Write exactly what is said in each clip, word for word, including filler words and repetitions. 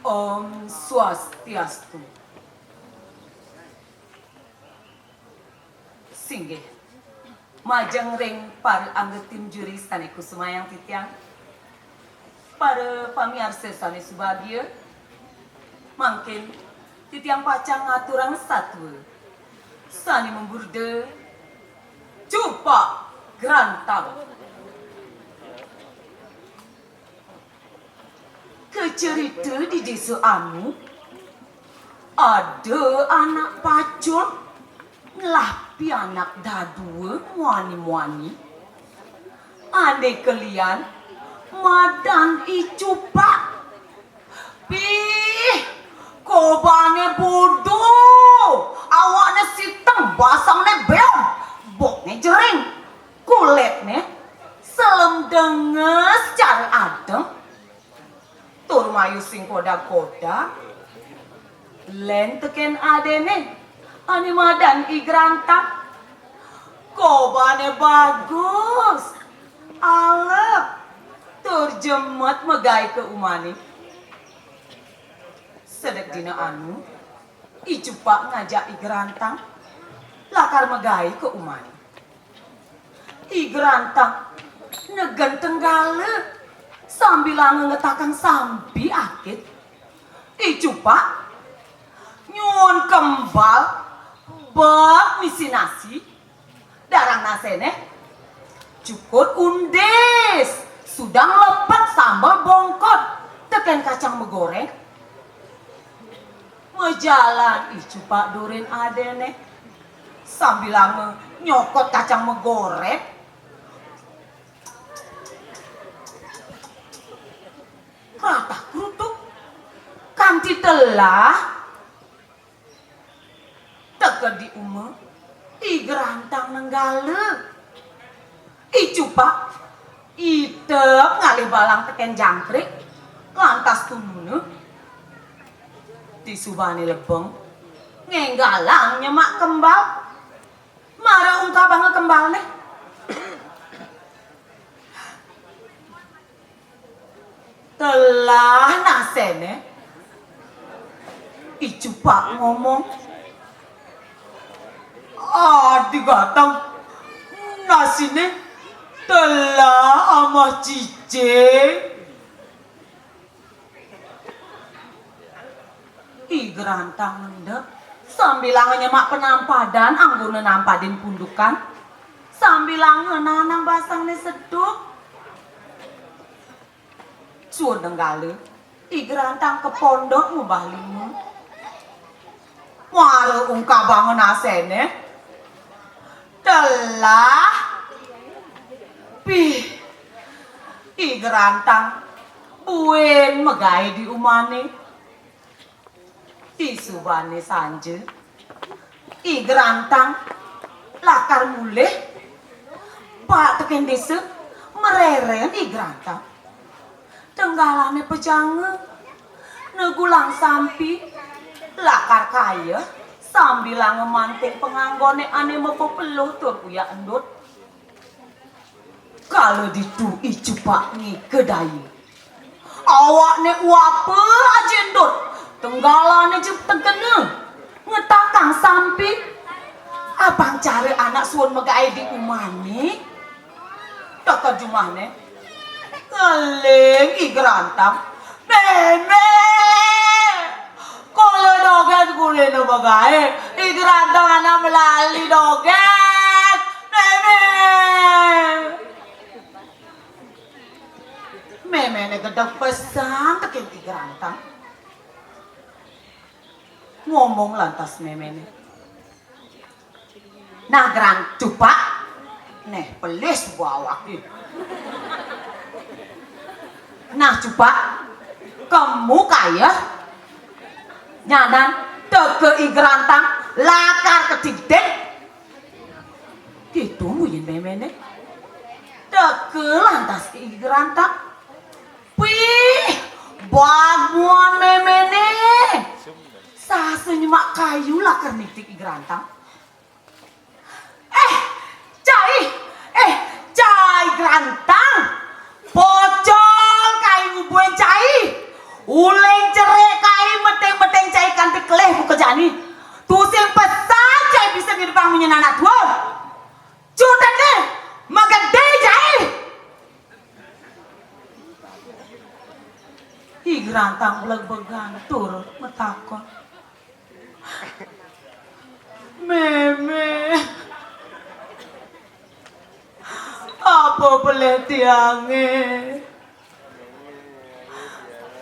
Om Swastiastu. Singgih, majeng ring para angga tim juri sane kusumayang titiang, para pamiarsa sane subagia, mangkin titiang pacang ngaturang satua sane mamurda Cupak Grantang. Kacerita di desa anu, ada anak pacul ngelah pianak dadua muani-muani. Ane kelian madan I Cupak. Pih, kobane bodo, awakne siteng, basangne beong, bokne jering, kulitne selem denges cara adem, tur mayu sing kodag-kodag, len teken adene, ane madan I Grantang. Kobane bagus, alep, tur jemet magae ka umane. Sedek dina anu, I Cupak ngajak I Grantang lakar magae ka umane. I Grantang negen tenggala sambilanga ngetakang sampi akit. I Cupak nyuun kembal bek misi nasi, darang nasene jukut undis, sudang lepet sambel bongkot teken kacang megoreng. Majalan I Cupak durin adene, sambilanga nyokot kacang megoreng. Kratah krutuk, kanti telah teka di uma, I Grantang nenggala. I Cupak itep ngalih balang teken jangkrik, lantas tumuna. Disubane lebeng, ngenggalang nyemak kembal. Mara ungkabanga kembalne. Telah nasene, I Cupak ngomong. Adi gatang, nasine telah amah cicing. I Grantang mendep, sambilanga nyemak penampadan anggona nampadin pundukan, sambilanga nanang basangne seduk. Suud nenggala, I Grantang ka pondok ngumbah lima. Mara ungkabanga nasene, telah, pih, I Grantang buin magae di umane. Disubane sanja, I Grantang lakar mulih. Pak teken desa mareren I Grantang. Tenggalane pejanga, negulang sampi, lakar kayeh sambilanga manting panganggone ane mapepeluh tur uyak endut. Kala ditu I Cupak ngika daya. Awakne uapa aja endut, tenggalane jeg tegena, ngetakang sampi. Apang cara anak suun magae di umane? Teka jumahne, ngeling I Grantang. "Meme! Kala doget gulina magae, I Grantang anak malali doget. Meme!" Memene gedeg pesan teken I Grantang. Ngomong lantas memene, "Nah, Gran Cupak, neh, pelih suba awake. Nah, Cupak, kemu kayeh. Nyanan teka I Grantang lakar katigtig." Ditu munyin memene. Teka lantas I Grantang. Pih, baguan memene. Sasa nyemak kayu lakar nigtig I Grantang. "Eh, cai, eh, cai Grantang. Pocol kayu ngubuhin cai. Uling cerik Dikelih muka jani. Tusing pesan jai bisa ngidupang munyin anak tua. Cutet deh, magedi jai. I Grantang belebegan tur matakon. Mémé, apa pelih tiangé?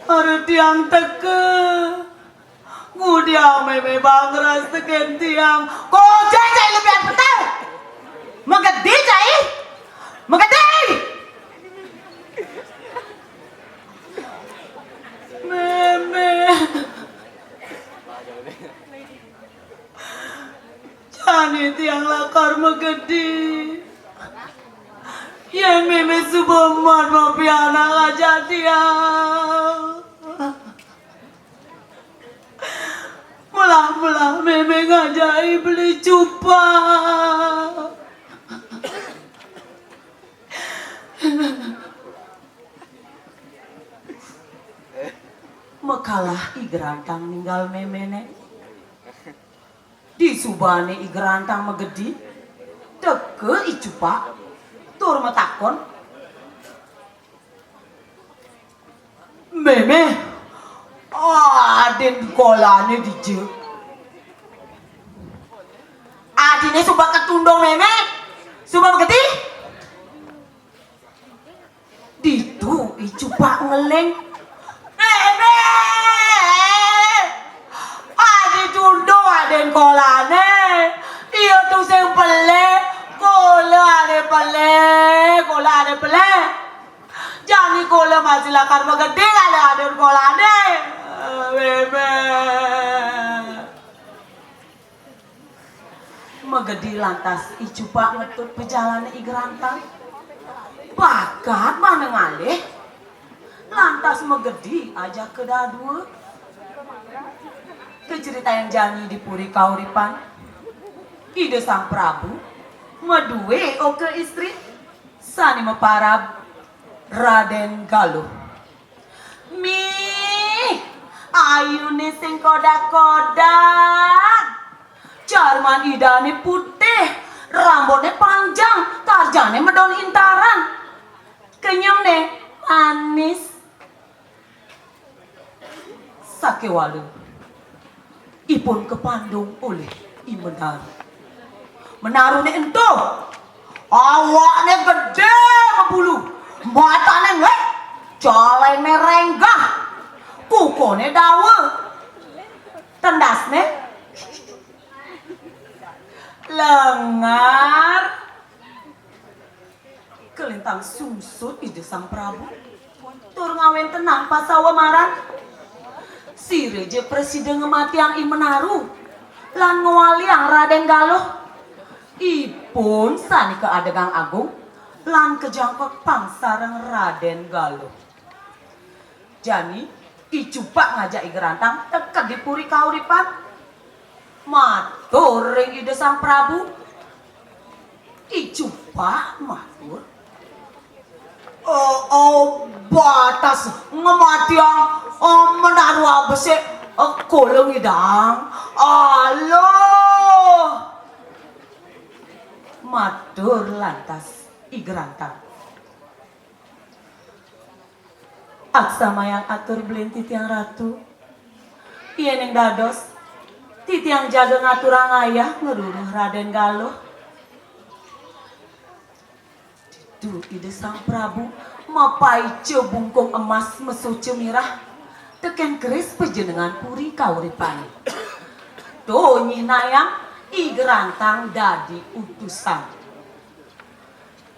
Ari tiang teka, ngudiang mémé bangras tekén tiang. Kojé cai lebihan peteng. Magedi cai. Magedi. Mémé. Jani tiang lakar magedi. Yén mémé suba mat mapianak ajak tiang. Melah-melah mémé ngajak i beli Cupak. Makalah i Grantang ninggal méméné. Disubané i Grantang magedi, teka i Cupak, tur matakon, "Mémé, adin kolané dija?" "Adiné suba katundung, Mémé. Suba magedi." Ditu i Cupak ngeling. "Mémé! Adi tundung adin kolané. Ia tusing pelih. Kola adi pelih, kola adi pelih. Jani kola masih lakar magedi kali adin kolané. Mémé." Magedi lantas i Cupak ngetut pajalané i Grantang. Bakat mana ngalih. Lantas magedi ajaka dadua. Kacritayang jani di Puri Kauripan, Ida Sang Prabu madué oka istri sané maparab Radén Galuh. Mih, ayuné sing kodak-kodak. Jarman idané putih, rambutné panjang, karjané medon intaran. Kenyemné manis. Sakéwala ipun kapandung olih I Menaru. Menaruné ento, awakné gedé mabulu, matané ngelik, caléné rénggah, kukuné dawa, tendasné lengar. Kalintang sungsut Ida Sang Prabu tur ngawéntenang pasawemaran. Sira ja prasida ngamatiang I Menaru lan ngwaliang Radén Galuh. Ipun sané kaadegang agung lan kajangkepang sareng Radén Galuh. Jani, I Cupak ngajak I Grantang teked di Puri Kauripan. Matur ring Ida Sang Prabu. I Cupak matur, "Oh, oh, batas ngamatiang, oh, Menaru abesik, oh, kula ngidang. Aluh." Matur lantas I Grantang. Aksamayang atur belin titiang Ratu. Yéning dados, titiang jaga ngaturang ayah ngruruh Radén Galuh. Ditu Ida Sang Prabu mapaica bungkung emas masoca mirah tekén keris panjenengan Puri Kauripané. Tur nyihnayang I Grantang dadi utusan.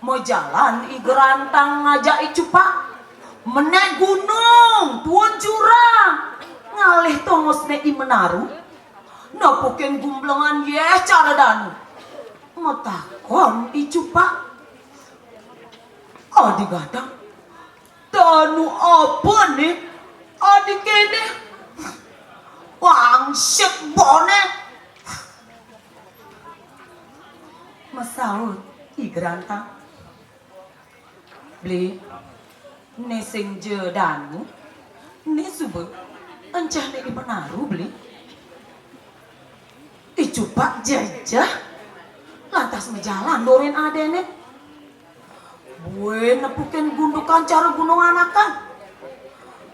Majalan I Grantang ngajak I Cupak. Menék gunung, tuun jurang. Ngalih tongosné I Menaru. Nepukin gumblengan yéh cara danu. Matakon I Cupak. Adi Grantang. Danu apa né? Adi kéné. Wangsit boné. Masaut I Grantang. Beli, né sing ja danu, né suba encéhné I Menaru, Beli. I Cupak jejeh, lantas majalan nurin adéné. Buin nepukin gundukan cara Gunung Anakan.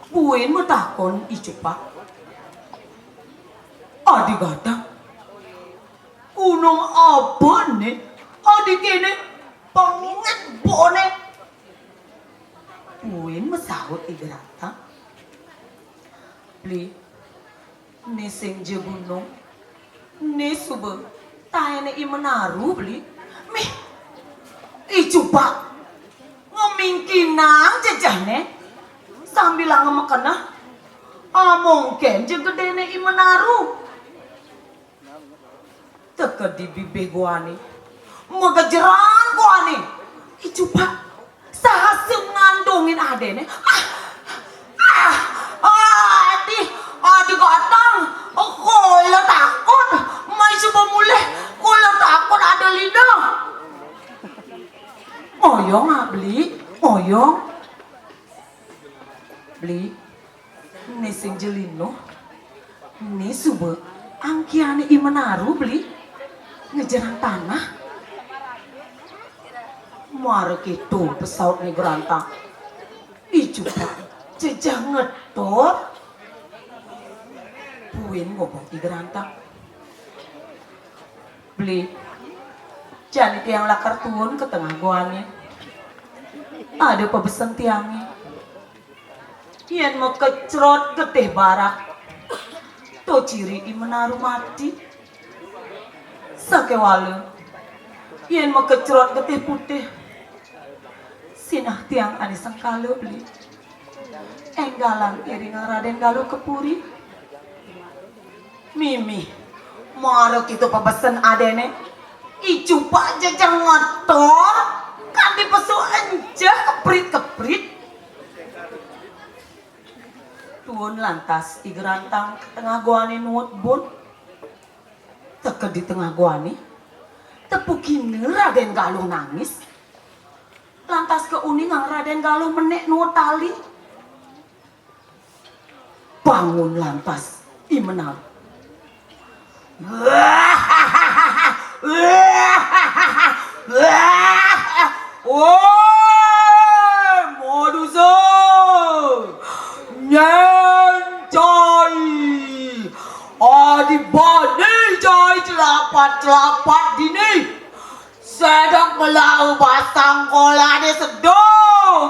Buin matakon I Cupak. Adi Gatang, gunung apa né? Adi kéné pengit boné. Buin masaut I Grantang. Beli, né sing ja gunung, né suba taéné I Menaru, Beli. Mih, I Cupak ngamingkinang jejehné sambilanga makeneh. Amongkén ja gedéné I Menaru. Teka di bibih guané, magejeran guané. I Cupak saha sing ngandungin adéné. Ah, ah, ah, adi, adi Gatang, kula takut, mai suba mulih, kula takut ada lina. Oyong, ah, Beli, oyong. Beli, né sing ja lina, né suba angkihané I Menaru, Beli, ngejerang tanah. Mara kéto pasautné Grantang. I Cupak jejeh ngetor. Buin ngomong I Grantang. Beli, jani tiang lakar tuun ka tengah guané. Ada pabesen tiangé. Yén makecrot getih barak, to ciri I Menaru mati. Sakéwala, yén makecrot getih putih, sinah tiang ané sengkala, Beli. Énggalang iringang Radén Galuh ka puri. Mimih, mara kéto pabesen adéné, I Cupak jejeh ngetor, kanti pesu enjeh keprit-keprit. Tuun lantas I Grantang ka tengah guané nuut bun. Teka di tengah guané, tepukina Radén Galuh nangis. Lantas kauningang Radén Galuh menék nuut tali. Bangun lantas I Menaru. Woi, madusa! Nyén cai! Adi bani cai celapat-celapat dini. Sedek melau basang kolané sedek.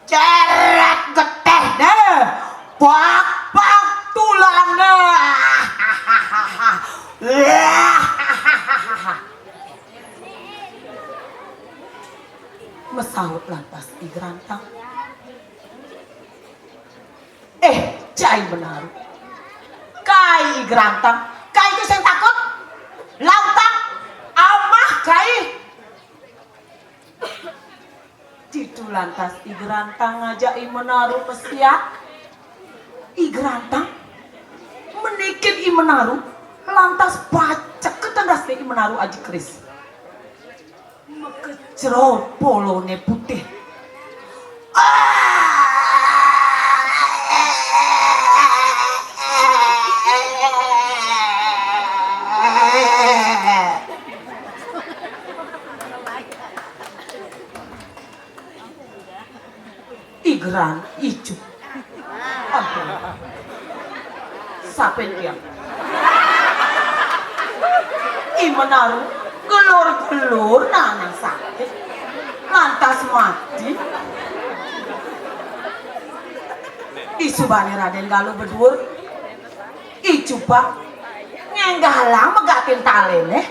Ceret getihné, pakpak tulangné. Masaut lantas I Grantang. Eh, cai Menaru. Kai I Grantang, kai to sing takut. Lautang, amah kai. Ditu lantas I Grantang ngajak I Menaru masiat. I Grantang manikin I Menaru, lantas pacek ka tendasné I Menaru aji keris. Makecrot poloné putih. Igran, ijuk. Ampun. Sapén tiang. I Menaru gelur-gelur nahan sakit. Lantas mati. Disubané Radén Galuh beduur. I Cupak ngénggalang megatin taléné.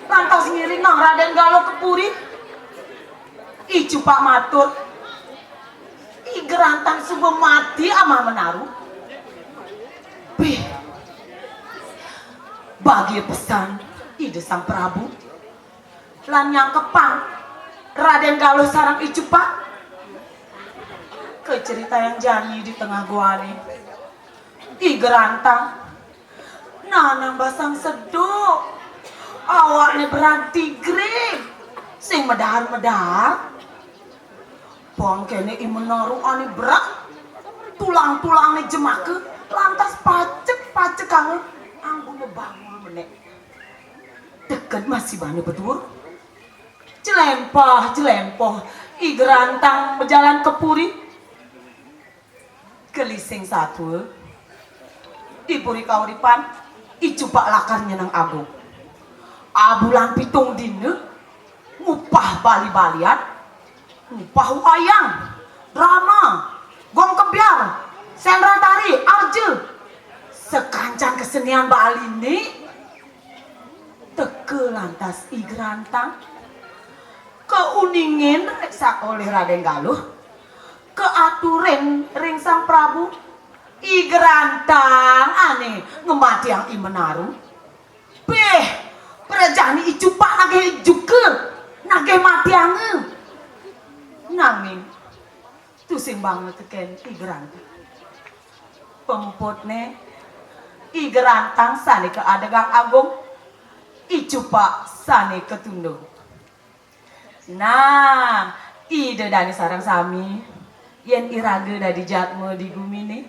Lantas ngiringang Radén Galuh ka puri. I Cupak matur, "I Grantang suba mati amah Menaru." Béh, bagia pesan Ida Sang Prabu lan nyangkepang Radén Galuh sareng I Cupak. Kacritayang jani di tengah goané. I Grantang nahan basang seduk, awakné berantigré, sing medar-medar. Bangkéné I Menaru ané berat, tulang-tulangné jemaka, lantas pacek-pacekanga anggona bangun. Ken masih bani bedur. Jelempah, jelempah. I Gerantang bejalan ke puri. Gelising satua. Di puri kauripan, I Cupak lakar nyeneng agung. Abulan pitung dina, ngupah bali-balian, ngupah wayang, drama, gong kebyar, sendral tari, arja. Sekancan kesenian Bali ni teka lantas I Gerantang. Keuningin reksa oleh Raden Galuh, keaturin ring Sang Prabu. I Gerantang ané ngematiang I Menaru. Béh, prajani I Cupak nagih juga, nagih matianga. Nanging tusing banget tekén I Gerantang. Pemputné, I Gerantang sané kaadegang agung, I Cupak sané katundung. Nah, Ida dané sareng sami, yén iraga dadi jadma di guminé,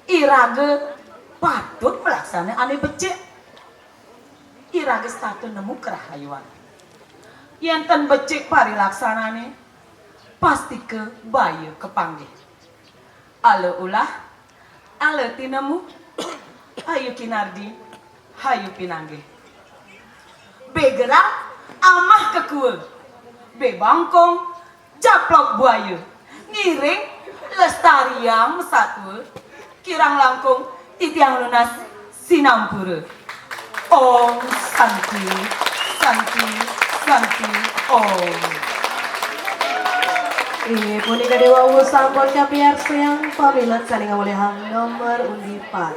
iraga patut malaksana ané becik. Iraga setata nemu karahayuan. Yén ten becik parilaksanané, pastika baya kapanggih. Ala ulah, ala tinemu, hayu kinardi, hayu pinanggih. Bé gerang, amah kekua. Bé bangkong, japlok buaya. Ngiring, lestariang masatua. Kirang langkung, titiang nunas sinampura. Om Santi, Santi, Santi, Om. Inggih punika Déwa Wu sampun kapiarsayang pamilet sané ngawolihang nomor undi pat.